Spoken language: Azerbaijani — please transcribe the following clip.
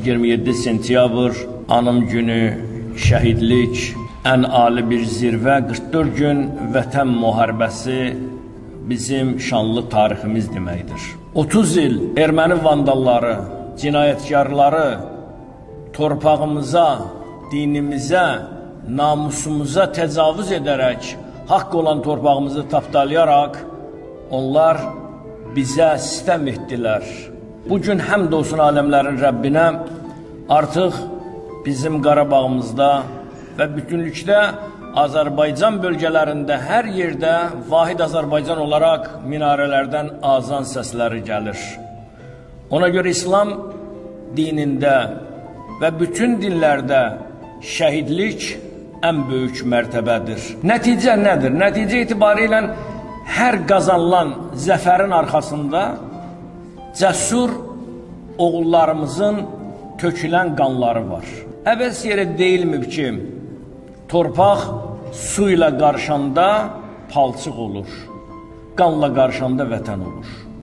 27 sentyabr anım günü, şəhidlik, ən ali bir zirvə, 44 gün vətən müharibəsi bizim şanlı tariximiz deməkdir. 30 il erməni vandalları, cinayətkarları torpağımıza, dinimizə, namusumuza təcavüz edərək, haqq olan torpağımızı tapdalayaraq onlar bizə sistem etdilər. Bugün həmd olsun aləmlərin Rəbbinə, artıq bizim Qarabağımızda və bütünlükdə Azərbaycan bölgələrində hər yerdə vahid Azərbaycan olaraq minarələrdən azan səsləri gəlir. Ona görə İslam dinində və bütün dinlərdə şəhidlik ən böyük mərtəbədir. Nəticə nədir? Nəticə itibarilə hər qazanılan zəfərin arxasında cəsur oğullarımızın tökülən qanları var. Əbəs yerə deyilmib ki, torpaq su ilə qarışanda palçıq olur, qanla qarışanda vətən olur.